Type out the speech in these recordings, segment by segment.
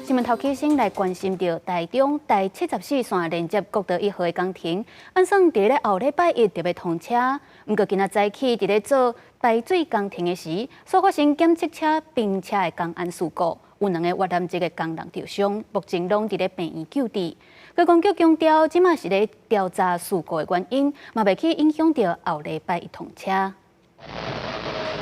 新聞頭起先來關心著台中台74線連接國道1號的工程，按算佇咧後禮拜一就欲通車。毋過今仔早起佇咧做排水工程的時，所發生檢測車並車的工安事故，有兩個越南籍的工人著傷，目前攏佇咧病院救治。觀光局強調，這馬是咧調查事故的原因，嘛袂去影響著後禮拜一通車。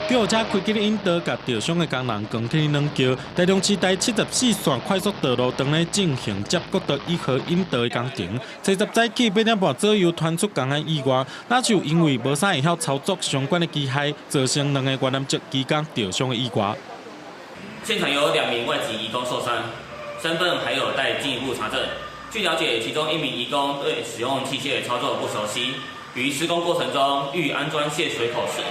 救護車開去引導，共著傷的工人扛去軟轎。台中市台74線快速道路當咧進行接國道1號引導的工程，初十早起8點半左右傳出工安意外，那就因為無啥會曉操作相關的機械，造成兩個越南籍移工著傷的意外。現場有兩名外籍移工受傷，身份還有待進一步查證。據了解，其中一名移工對使用器械操作不熟悉，於施工過程中欲安裝泄水口時，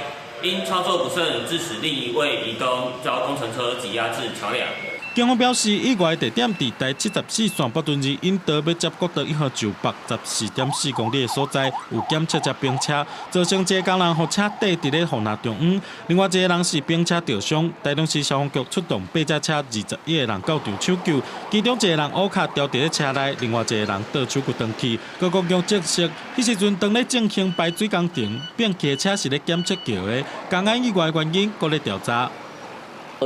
因操作不慎，致使另一位移工遭工程車擠壓至橋梁。警方表示，意外地點佇台74線北屯二引導欲接國道1號就北14.4公里的所在，有檢測車並車，造成一个工人予車綴佇咧護欄中央，另外一個人是並車著傷。台中市消防局出動八架車，21個人到場搶救，其中一個人烏跤牢佇咧車內，另外一個人倒手骨斷去。觀光局證實，彼時陣當咧進行排水工程，變汽車是咧檢測橋的，工安意外原因閣咧調查。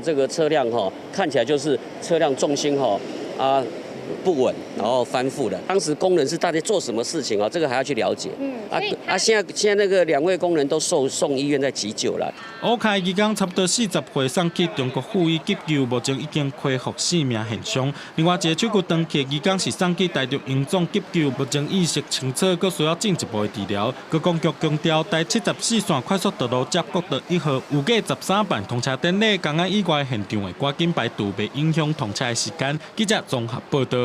這個車輛哈，看起來就是車輛重心哈啊不穩，然後翻覆的。當時工人是到底做什麼事情啊？這個還要去了解。啊，現在那個兩位工人都送醫院在急救了。烏跤移工差不多40歲，送去中國附醫急救，目前已經恢復生命現象。另外一個手骨斷去移工是送去台中榮總急救，目前意識清楚，閣需要進一步的治療。觀光局強調，台74線快速道路接國道1號預計13辦通車典禮，工安意外現場會趕緊排除，袂影響通車的時間。記者綜合報導。